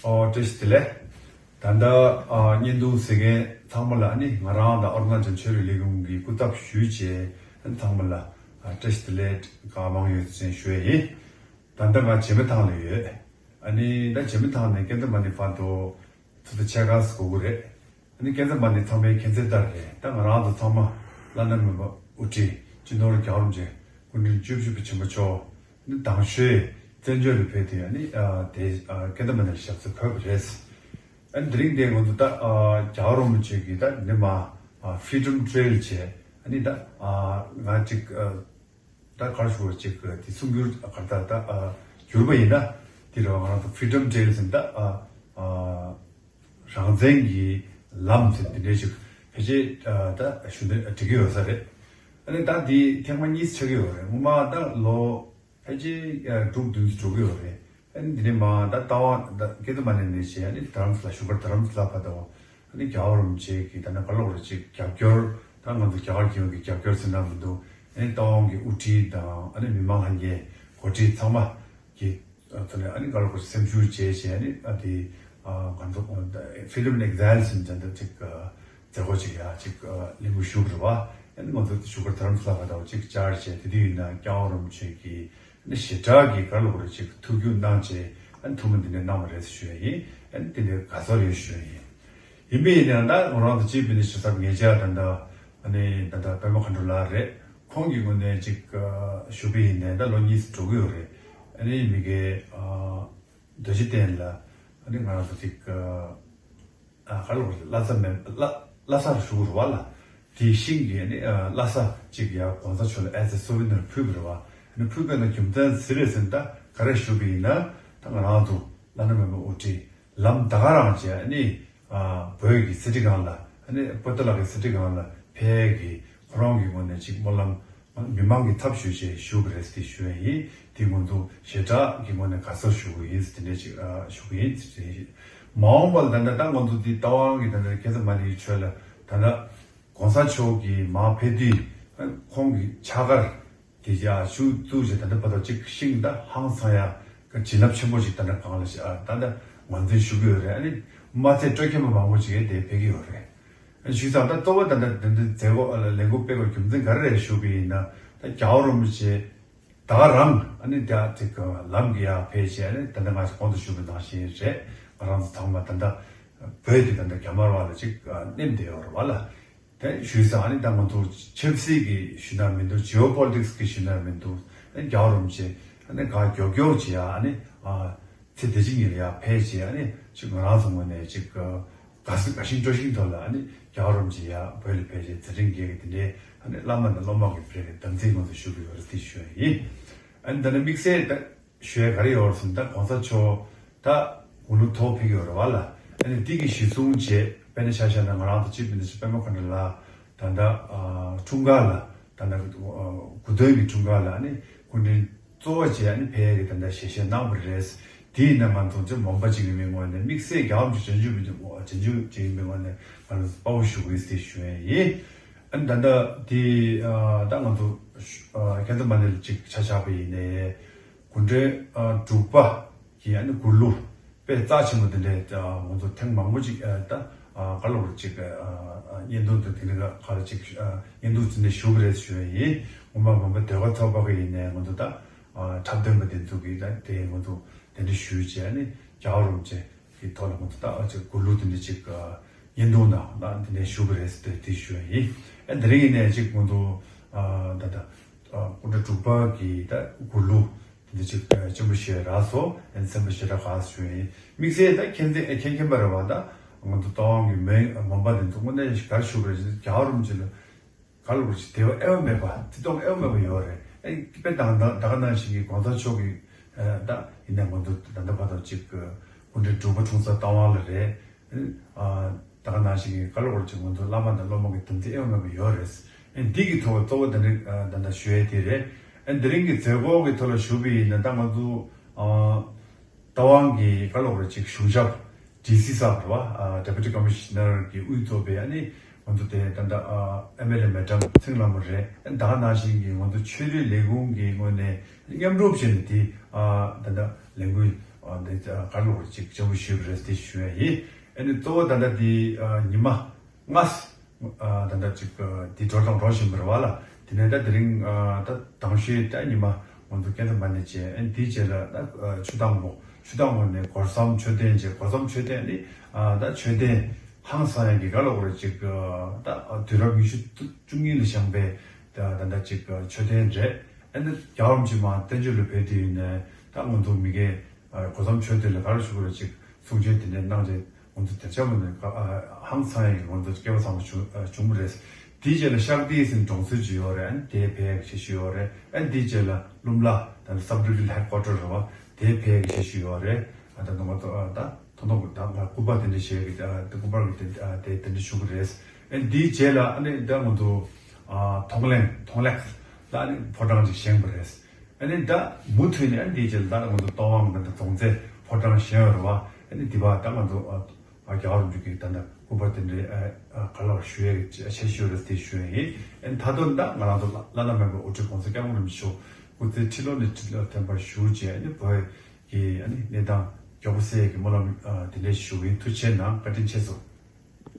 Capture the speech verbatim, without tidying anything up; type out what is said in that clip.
ཨོ། བཀྲ་ཤིས་བདེ་ལེགས། ད་ལྟ་ཨ་བརྙན་ཐུང་གཟིགས་མཁན་ཚང་མ་ལ་ཨ་ནི་ང་རང་དང་ཨོ་རོ་ནཱ་ཅལ་ཆོས་རིག་ལས་ཁུངས་ཀྱི་སྐུ་ཚབ་ཞུས་བྱས་ཨ་ནི་ཚང་མ་ལ་ཨ་བཀྲ་ཤིས་བདེ་ལེགས་བཀྲ་ཤིས་བདེ་ལེགས་ཞུ་ཡ་ཡིན། ད་ལྟ་ང་བྱེ་མ་ཐང་ལ་ཡོད། ཨ་ནི་ད་བྱེ་མ་ཐང་ནས་ཀན་ཛ་མ་ནི་བར་དུ་ཚོད་ལྟ་ཕྱེད་ཀ་ཙམ་འགོར་གི་རེད། ཨ་ནི་ཀན་ཛ་མ་ནི་ཚང་མས་མཁྱེན་གསལ་ལྟར་རེད། ད་ང་རང་ཚོ་ཚང་མ་བླ་ན་མེད་པ་དབུ་ཁྲིད་སྤྱི་ནོར་༸རྒྱལ་བ་རིན་པོ་ཆེ་སྐུ་ཕྲེང་བཅུ་བཞི་པ་ཆེན་པོ་མཆོག་ནི་དང་ཤོས་བཙན་བྱོལ་ལ་ཕེབས་དུས་ཨ་ནི་ཨ་དེ་ཨ་ཀན་ཛ་མ་ནི་ལ་ཞབས་སོར་འཁོད་པ་རེད། ཨ་ནི་དེ་རིང་དེ་ང་ཚོ་ད་ཨ་༸རྒྱལ་བ་རིན་པོ་ཆེ་གི་ད་འདི་མ་ཨ་Freedom Trail་བྱས། ཨ་ནི་ད་ཨ་ང་ཅིག་ཨ་ད་ག་རེ་ཞུ་བ་ཅིག་དེ་གསུང་སྒྱུར་ག་ད་ད་ཨ་བསྒྱུར་བ་ཡིན་ན་དེ་རེད་བ། ང་རང་ཚོ་Freedom Trail་ཟེར་ད་ཨ་ཨ་རང་བཙན་གྱི་ལམ་ཟེར་འདི་འདྲའི་ཅིག་ཕལ་ཆེར་ཨ་ད་ཞུ་འདོད་འགྲིག་གི་ཡོད་ས་རེད། ཨ་ནི་ད་འདི་ཐེངས་མ་གཉིས་ཆགས་ཀྱི་ཡོད་རེད། སྔོན་མ་ད་ལོ་ཕལ་ཆེར་ཨ་དྲུག་བདུན་ཙམ་འགྲོ་གི་ཡོད་རེད། ཨ་ནི་འདི་ནས་མ་ད་ལྟ་བ་ད་ཀན་ཛ་མ་ནི་ནས་བྱས་ཨ་ནི་དྷ་རམ་ས་ལ་བཞུགས་སྒར་དྷ་རམ་ས་ལ་བར་དུ་ཨ་ནི་༸རྒྱལ་བ་རིན་པོ་ཆེ་གི་ད་ནི་ག་རེ་ལབ་དགོས་རེད། ཅིག་རྒྱབ་སྐྱོར་ད་ང་ཚོ་རྒྱ་གར་གྱི་ཡོད་ཀྱི་རྒྱབ་སྐྱོར་ཟེར་ན་མི་འདུག་ཨ་ནི་ལྟ་དབང་གི་དབུ་ཁྲིད་དང་ཨ་ནི་མི་མང་ལྷན་རྒྱས་འགོ་ཁྲིད་ཚང་མ་གི་ཨ་ཚོ་ནས་ཨ་ནི་ག་རེ་ལབ་དགོས་རེད། སེམས་ཤུགས་བྱས་བྱས་ཨ་ནི་ཨ་དེ་ཨ་ང་ཚོ་Freedom in Exile་ཟེར་ནས་ད་ཅིག་ཨ་མཛད་སྒོ་ཅིག་ཡ་ཅིག་ཨ་གླེང་མོལ་ཞུ་དགོས་རེད་བ། ཨ་ནི་ང་ཚོ་བཞུགས་སྒར་དྷ་རམ་ས་ལ་བར་དུ་ཅིག་བཅར་བྱས་དེ་དུས་ཡིན་ན་༸རྒྱལ་བ་རིན་པོ་ཆེ་གི་ཞེ་དྲག་གི་ག་རེ་ལབ་དགོས་རེད། ཅིག་ཐུགས་རྒྱུས་གནང་བྱས་ཨ་ནི་ཐུགས་སྨོན་འདི་འདྲ་གནང་བ་རེད་ཞུ་ཡ་ཡིན། ཨ་ནི་དེ་འདྲའི་དགའ་ཚོར་ཡོད་ཞུ་ཡ་ཡིན། ཡིན་པས་ཡིན་ན་ད་ང་རང་ཚོ་སྤྱི་བོད་ནས་ཞེ་ས་ངེད་ཅག་ད་ལྟ་ཨ་ནི་ད་ལྟ་པད་མ་མཁའ་འགྲོ་ལགས་རེད། ཁོང་གི་ངོས་ནས་ཅིག་ཞུ་བ་ཡིན་ནའི་ད་ལོ་གཉིས་འགྲོ་གི་ཡོད་རེད། ཨ་ནི་མི་དགེ་རྡོ་རྗེ་གདན་ལ་ཨ་ནི་ང་རང་ཚོ་ཅིག་ཨ་ག་རེ་ལབ་དགོས་རེད། བླ་གཟའ་མེད་བླ་བླ་གཟའ་རུ་ཞུ་དགོས་རེད་བ་ལ། དེའི་ཤིང་གི་ཨ་ནི་ཨ་བླ་གཟའ་གཅིག་ཡ་གོང་ས་མཆོག་ལ་as a souvenir་ཕུལ་བ་རེད་བ། ཨ་ནི་ཕུལ་དགོས་ན་རྒྱུ་མཚན་ཟེར་རེད་ཟེར་ན་ད་ག་རེ་ཞུ་བ་ཡིན་ན་ད་ང་རང་ཚོ་བླ་ན་མེད་པ་དབུ་ཁྲིད་ལམ་ད་ག་རང་བྱས་ཨ་ནི་ཨ་བོད་ཀྱི་གསེར་ཁྲི་སྒང་ལ་ཨ་ནི་པོ་ཏཱ་ལ་གི་གསེར་ཁྲི་སྒང་ལ་ཕེབས་ཀྱི་ཁོ་རང་གི་ངོས་ནས་ཅིག་སྨོན་ལམ་མི་མང་གི་ཚབ་ཞུས་བྱས་ཞུ་གི་རེད་ཟེར་ཞུ་ཡ་ཡིན། དེ་ང་ཚོ་ཞེ་དྲག་གི་ངོས་ནས་དགའ་ཚོར་ཞུ་གི་ཡིན་ཟེར་དེ་འདྲས་ཅིག་ཨ་ཞུ་གི་ཡིན་ཟེར་དེ་མ་འོངས་པ་ལ་ད་ལྟ་ད་ང་ཚོ་འདི་རྟ་དབང་གི་ད་ལྟ་ཁ་སང་མ་ནི་ཆོས་ལ་ད་ལྟ་གོང་ས་མཆོག་གིས་མར་ཕེབས་དུས་ཁོང་གི་ཕྱག་འཁར་དེ་ཡ་ཤུགས་བཙུགས་བྱས་ད་ལྟ་བར་དུ་ཅིག་ཤིང་ད་ཧང་སང་ཡ་གི་བྱིན་རླབས་ཆེན་པོ་ཅིག་ད་ལྟ་གང་ལ་ཞིག་ཨ་ད་ལྟ་ངོས་འཛིན་ཞུ་གི་ཡོད་རེད། ཨ་ནི་མ་ཚད་སྤྲོ་མཁན་པ་མང་པོ་ཅིག་དེ་ཕེབས་ཀྱི་ཡོད་རེད། ཞུས་ཙང་ད་གཙོ་བོ་ད་ལྟ་དེ་འདྲ་མཛད་སྒོ་ལས་འགུལ་སྤེལ་བའི་རྒྱུ་མཚན་ག་རེ་རེད་ཞུ་བ་ཡིན་ན་ད་རྒྱལ་བ་རིན་པོ་ཆེ་ད་ག་རང་ཨ་ནི་ད་ཅིག་ལམ་གྱི་ཡ་ཕེབས་བྱས་ཨ་ནི་ད་ལྟ་ང་ཚོ་གོང་དུ་ཞུས་པ་ནང་བཞིན་རེད། ང་རང་ཚོ་ཚང་མ་ད་ལྟ་བོད་དེ་ད་ལྟ་རྒྱ་དམར་བ་ལ་ཅིག་མནན་བསྡད་ཡོད་རེད་བ་ལ། དེ་ཞུས་ཙང་ཨ་ནི་ད་ང་ཚོ་ཆབ་སྲིད་ཀྱི་ཞུ་ན་མི་འདུག Geopolitics་གི་ཞུ་ན་མི་འདུག་ཨ་ནི་རྒྱལ་བ་རིན་པོ་ཆེ་ཨ་ནི་ག་མགྱོགས་མགྱོགས་བྱས་ཨ་ནི་ཨ་ཚེ་འདི་ཕྱི་གཉིས་ལ་ཡ་ཕེབས་བྱས་ཨ་ནི་ཅིག་ང་རང་ཚོ་ངོས་ནས་ཅིག་དགའ་ས་དགའ་ཞིང་སྤྲོ་ཞིང་ཐོག་ལ་ཨ་ནི་རྒྱལ་བ་རིན་པོ་ཆེ་ཡ་བོད་ལ་ཕེབས་བྱས་མཛད་འཕྲིན་རྒྱས་ཀྱི་དེ་འདྲའི་ཨ་ནི་བླ་མ་དང་སློབ་མ་གི་ཕེབས་ཀྱི་དམ་ཚིག་ང་ཚོ་ཞུ་གི་ཡོད་རེད་ཟེར་ཞུ་ཡ་ཡིན། ཨ་ནི་ད་ནི་དམིགས་བསལ་ད་ཞུ་ཡ་ག་རེ་ཡོད་རེད་ཟེར་ན་ད་གོང་ས་མཆོག་ད་དགུང་ལོ་མཐོ་པོ་ཕེབས་ཀྱི་ཡོད་རེད་བ་ལ། ཨ་ནི་འདི་གི་གཞི་བཟུང་བྱས་དཔེར་ན་ཆ་བཞག་ན་ང་རང་ཚོ་སྤྱི་བོད་མི་སེར་པད་མ་མཁའ་འགྲོ་ལགས་ད་ལྟ་ཨ་འཁྲུངས་སྐར་ལ་ད་ལྟ་ཨ་དགུང་སྟོན་གྱི་འཁྲུངས་སྐར་ལ་ཨ་ནི་སྐུ་ཕྲེང་གཙོ་བོ་བྱས་ཨ་ནི་ཕེབས་ཀྱི་ད་ལྟ་ཞལ་བཞེས་གནང་བ་རེད། དེ་ཡིན་ན་ང་ཚོ་ཅིག་མོན་པ་ཅིག་ཡིན་པའི་ངོས་ནས་དམིགས་བསལ་རྒྱལ་བ་རིན་པོ་ཆེ་བྱང་ཆུབ་པའི་ངོ་བོ་བྱང་ཆུབ་ཅིག་ཡིན་པའི་ངོས་ནས་ང་རང་ཚོ་དཔའ་བོ་ཞུ་གི་ཡིན་ཟེར་ཞུ་ཡ་ཡིན། ཨ་ནི་ད་ལྟ་དེ་ཨ་ད་ང་ཚོ་ཨ་ཁ་སང་མ་ནི་ལ་ཅིག་ཆ་བཞག་པ་ཡིན་ནའི་སྐུ་ཕྲེང་ཨ་དྲུག་པ་གི་ཨ་ནི་མགུར་གླུ་དཔེ་རྩ་ཆེན་པོ་དེ་འདྲའི་ཨ་ང་ཚོ་ཐེངས་མང་པོ་ཅིག་ཨ་ད་ཨ་ག་ལབ་རེད་ཅིག་ཨ་ཨ་བརྙན་ཐུང་དང་དེ་འདྲ་ག་རེ་ཅིག་ཨ་བརྙན་ཐུང་དེ་འདྲ་ཞུ་གི་རེད་ཞུ་ཡ་ཡིན། ངོ་མ་མོན་པ་ཟློས་གར་ཚོགས་པ་གི་ཡིན་ནའི་ང་ཚོ་ད་ཨ་འཁྲབ་སྟོན་པ་དེ་ཚོ་གི་ད་དེ་ང་ཚོ་དེ་འདྲ་ཞུས་བྱས་ཨ་ནི་རྒྱལ་བ་རིན་པོ་ཆེ་གི་ཐོག་ལ་ང་ཚོ་ད་ཨ་ཅིག་མགུར་གླུ་དེ་འདྲ་ཅིག་ཨ་བརྙན་ཐུང་ནང་ལ་དེ་འདྲ་ཞུ་གི་རེད་ཟེར་ཏེ་དེ་ཞུ་ཡ་ཡིན། ཨ་དེ་རིང་ཡིན་ནའི་ཅིག་ང་ཚོ་ཨ་ད་ད་ཨ་སྐུ་ཕྲེང་དྲུག་པ་གི་ད་མགུར་གླུ་དེ་འདྲ་ཅིག་ཨ་ཆེན་པོ་ཞེ་དྲག་སོང་། ཨ་སེམས་པ་ཞེ་དྲག་དགའ་ཞུ་ཡ་ཡིན། དམིགས་བསལ་ད་མཁྱེན་བརྩེ་མཁྱེན་མཁྱེན་པ་རེད་བ། ད་ང་ཚོ་རྟ་དབང་གི་མོན་མོན་པ་དེ་ཚོ་དངོས་གནས་ག་རེ་ཞུ་དགོས་རེད་ཟེར་རྒྱལ་བ་རིན་པོ་ཆེ་ལ་ག་ལབ་དགོས་རེད། དེ་བ་དབྱེ་བ་མེད་པ་བརྩི་མཐོང་དབྱེ་བ་མེད་པ་ཡོད་རེད། ཨེ་དཔེ་ད་ད་ད་ག་ནང་བཞིན་གྱི་གོང་ས་མཆོག་གི་ཨ་ད་ཡིན་ན་ང་ཚོ་ད་ལྟ་བར་དུ་ཅིག་སྐུ་ཕྲེང་དྲུག་པ་འཁྲུངས་ས་རྟ་དབང་ལ་རེད། ཨ་ད་ག་ནང་བཞིན་གྱི་ག་ལབ་དགོས་རེད་ཅིག་ང་ཚོ་བླ་མ་དང་སློབ་མ་གི་དམ་ཚིག་དབྱེ་བ་མེད་པ་ཡོད་རེད། ཨེ་འདི་གི་ཐོག་གཙོ་བོ་ད་ནི་ཨ་ད་ལྟ་ཞུ་ཡས་དེ་རེད། ཨེ་དེ་རིང་གི་མཛད་སྒོ་གི་ཐོག་ལ་ཞུ་བ་ཡིན་ན་ད་ང་ཚོ་ཨ་རྟ་དབང་གི་ག་ལབ་དགོས་རེད་ཅིག་གཞུང་ཞབས་ཌི་སི་ཟེར་བ་རེད་བ། ཨ་Deputy Commissioner་གི་དབུས་ཐོག་པའི་ཨ་ནི་ང་ཚོ་དེ་ད་ལྟ་ཨ་ཨེམ་ཨེལ་ཨེ་མེ་ཌམ་ཚེ་རིང་ལྷ་མོ་རེད། ཨ་ད་ག་ནང་བཞིན་གྱི་ང་ཚོ་ཆོས་རིག་ལས་ཁུངས་ཀྱི་ངོས་ནས་མཉམ་རུབ་བྱས་ནས་དེ་ཨ་ད་ལྟ་ལས་འགུལ་ ཨ་འདི་ཨ་ག་ལོར་ཅིག་སྤྱན་འབུལ་ཞུས་པ་རེད་དེ་ཞུ་ཡ་ཡིན། ཨ་ནི་གཙོ་བོ་ད་ལྟ་འདི་ཨ་ཉི་མ་ལྔ་ཨ་ད་ལྟ་ཅིག་ཨ་འདི་འགྲོ་སྟངས་འགྲོ་བཞིན་པ་རེད་བ་ལ། དེ་ནས་ད་དེ་རིང་ཨ་ད་དང་ཤོས་ད་ཉི་མ་ང་ཚོ་ཀེན་ཐ་མ་ནི་བྱས། ཨ་ནི་དེའི་རྗེས་ལ་ད་ཨ་ཆུ་དྭངས་པོ་ཆུ་དྭངས་པོ་ནས་སྒོ་བསམ་མཆོད་རྟེན་བྱས། སྒོ་བསམ་མཆོད་རྟེན་ནི་ཨ་ད་མཆོད་རྟེན་ཧང་སང་ཡ་གི་ག་ལོར་ཅིག་ཨ་ད་ཨ་དུས་རབས་ཉི་ཤུ་བཅུ་གཉིས་ལ་བཞེངས་པའི་ད་ད་ལྟ་ཅིག་ཨ་མཆོད་རྟེན་རེད། ཨ་ནི་རྒྱལ་བ་རིན་པོ་ཆེ་མར་བསྟན་བཅོས་ལ་ཕེབས་དུས་ཡིན་ནའི་ད་ང་ཚོ་མི་སྒེར་ཨ་སྒོ་བསམ་མཆོད་རྟེན་ལ་ག་རེ་ཞུ་དགོས་རེད་ཅིག་གསུང་ཆོས་དེ་འདྲ་གནང་རྗེས་ང་ཚོ་དེ་ཆ་མ་ནས་ཨ་ཧང་སང་ཡ་གི་ང་ཚོ་སྐལ་བ་བཟང་པོ་བྱུང་ཨ་བྱུང་བ་རེད། དེའི་རྗེས་ལ་ཤར་ཏི་ཟེར་གྲོང་ཚོ་ཅིག་ཡོད་རེད། ཨ་ནི་དེ་ཕེབས་ཡ་གི་བྱེད་ཤུགས་ཡོད་རེད། ཨ་ནི་དེའི་རྗེས་ལ་ལུམ་ལ་ད་ལྟ་སབ་ཌི་བི་ཛན་ཧེཌ་ཀོ་ཊར་རེད་བ། དེ་ཕེབས་ཡ་གི་བྱེད་ཤུགས་ཡོད་རེད། ཨ་ད་ང་ཚོ་ཨ་ད་ཐོག་མཐའ་ད་ང་སྐུ་པར་དེ་འདྲ་བཞེས་ཀྱི་ཨ་ད་སྐུ་པར་གྱི་དེ་ཨ་དེ་དེ་འདྲ་ཞུ་གི་རེད། ཨ་ནི་དེའི་རྗེས་ལ་ཨ་ནི་ད་ང་ཚོ་ཨ་ཐོང་ལེང་ཐོང་ལེགས་ལ་ཨ་ནི་ཕོ་བྲང་ཅིག་བཞེངས་པ་རེད། ཨ་ནི་ད་མུ་མཐུད་ནས་ཨ་ནི་དེའི་རྗེས་ལ་ད་ང་ཚོ་ཏོ་ཝང་དང་ད་རྫོང་རྩེ་ཕོ་བྲང་བཞེངས་ཡོད་རེད་བ། ཨ་ནི་དེ་བ་ད་ང་ཚོ་ཨ་ཨ་རྒྱལ་བ་རིན་པོ་ཆེ་གི་ད་ལྟ་སྐུ་པར་དེ་འདྲའི་ཨ་ཨ་ག་ལ་བ་ཞུ་ཡས་ཀྱི་ཆེ་ཤོས་རེད་དེ་ཞུ་ཡས་ཡིན། ཨ་ནི་ད་དུང་ད་ང་རང་ཚོ་བླ་བླ་ན་མེད་པའི་དབུ་ཁྲིད་༸གོང་ས་༸སྐྱབས་མགོན་རིན་པོ་ཆེ་མཆོག་སྐུ་ཚེ་ཁྲི་ལོ་ནས་ཁྲི་ལོ་བརྟན་པར་བཞུགས་བྱས། ཨ་ནི་བོད་ཀྱི་ཨ་ནི་གནས་སྟངས་མགྱོགས་པོ་སེལ་ཡས་ཀྱི་སྨོན་ལམ་ཨ་དེ་འདྲ་ཞུ་གི་ཡིན། ཐུགས་རྗེ་གནང་། བཀའ་དྲིན་ཆེ་ཞུ།